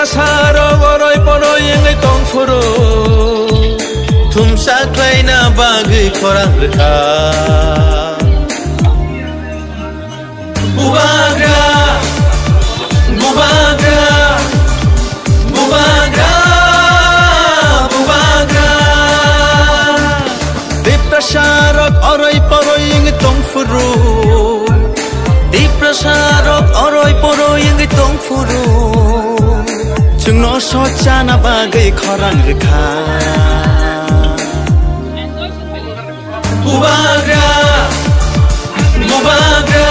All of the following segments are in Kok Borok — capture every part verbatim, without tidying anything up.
Saro boroi boroi wngwi tongphuru, thumsa khlaina bagwi khorang rwkha. Bubagra, bubagra, bubagra, bubagra. Tiprasa rok oroi poroi wngwi tongphuru. Tiprasa rok oroi poroi wngwi tongphuru. Chwngno sochana bagwi khorang rwkha. Bubagra, bubagra,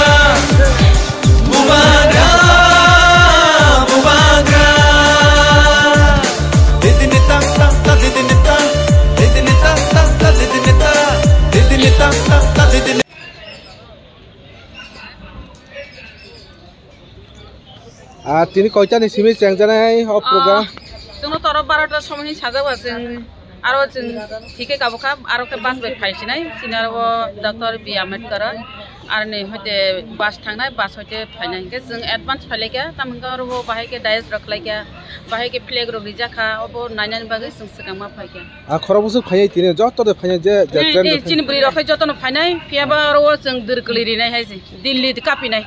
bubagra, bubagra. Didini ta ta ta, didini ta, didini ta ta ta, didini ta, didini ta ta ta, didini. Ah, tini koitani simi chengjanai o program? Ah, chwngno toro barota somoni sajak ba chwng aro chwng thike kabo kha, aro khe bus bai phai sinai, chini aro o Doctor B Ambedkar aroni hoite bus thangnai, bus hoite phainai, hinkhe chwng advance phailaikha, tamo hinkhe aro o bahai khe dais rok khlaikha, bahai khe flag rok rijak kha, obo nainani bagwi chwng swkang ma phaikha. Ah, khorok bwswk phaiya tini, joto de phaiya je, je train de phai- chini bwrwi rok khe jotono phainai, phiyaba aro o chwng dwrwkli rinai hai se, Delhi kapinai.